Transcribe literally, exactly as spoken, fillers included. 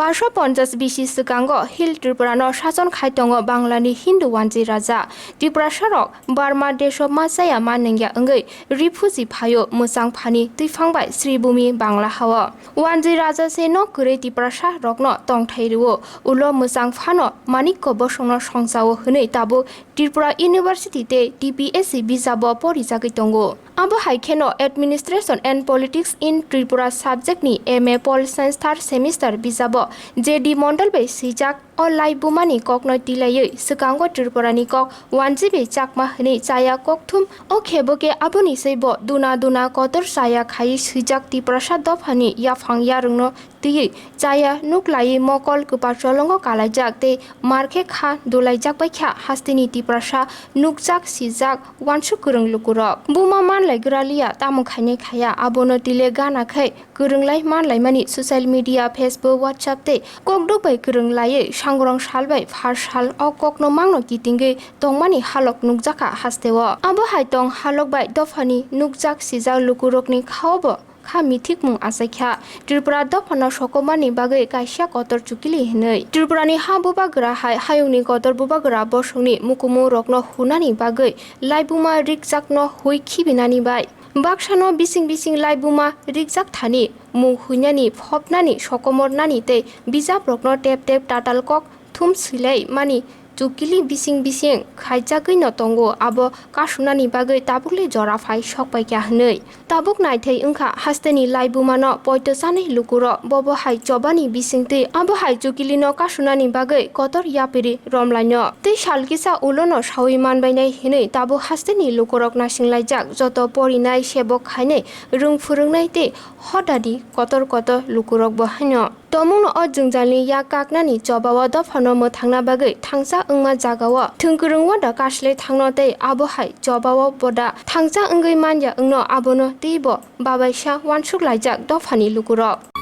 Aso ponchas bisi swkango Hill Tripura no sason khai tongo Bangla ni Hindu Wanji Raja. Tiprasa rok Burma desh o ma chaya ma nengya wngwi refugee phaio mwchang phani twiphang bai Sribhumi Bangla hao. Wanji Raja se no kwrwi Tiprasa rok no tongthai rwo, ulo mwchang phano Manikko bosong no songchao hwnwi tabuk Tripura University tei T P S C bijabo porijagwi tongo. Abo hai kheno Administration and Politics in Tripura subject ni M A Pol Science third semester bijabo J D Mondol bai swijak o laibuma ni kokno tilaiwi swkango Tripura ni kok Wanji bai Chakma hwnwi chaya kokthum o khebo khe aboni seibo duna duna kotor chaya khaiwi swijak Tiprasa dopha ni yaphang yarwng no twiwi chaya nuk laiwi mokol kwpar cholongo kalaijak tei mar khe kha dulaijak bai kha hasteni Tiprasa nukjak sijak wansuk kwrwng lukurok. Buma manlai gwraliya tamo khainai khaya abono tile gana khai kwrwnglai manlaimani social media, Facebook, WhatsApp tei kokduk bai kwrwng laiwi sangrong sal bai phar sal o kokno mangno kitingwi tongmani halok nukjakha hasteo. Abo hai tong halok bai dophani nukjak sijak lukurokni khaobo kha mithikmung achaikha. Tripura dophano sokomani bagwi kaisa kotor chukili hinwi. Tripurani ha bubagra hai hayungni kotor bubagra bosongni mukumu rokno hunani bagwi laibuma rikjakno hui khibinani bai. Baksano bising bising laibuma rikjak thani mung huinani, phopnani, sokomornani tei bijap rokno tep tep tatal kok thum swilai mani chukili bising bising khaijagwi no tongo, abo kasunani bagwi tabukle jora phai sok paikha hinwi. Tabuk naithai wngkha hasteni laibumano poito chanai lukurok, bobo hai chobani bisingtwi abo hai chukilino kasunani bagwi kotor yapiri romlaino. Tei sal kisa ulono sawi manbainai hinwi tabuk hasteni lukurok nasinglaijak, joto porinai, sebok khainai, rwng phwrwngnai tei hodadi kotor kotor lukurokbo haino. Tomungno o jwngjalni yak kaknani chobao dophano mwthangna bagwi thangsa wngma jagao thwngkwrwng wada kaslai thangno tei abo hai chobao boda thangsa wngwi manya wngno abono teibo babaisa wansuk laijak dophani lukurok.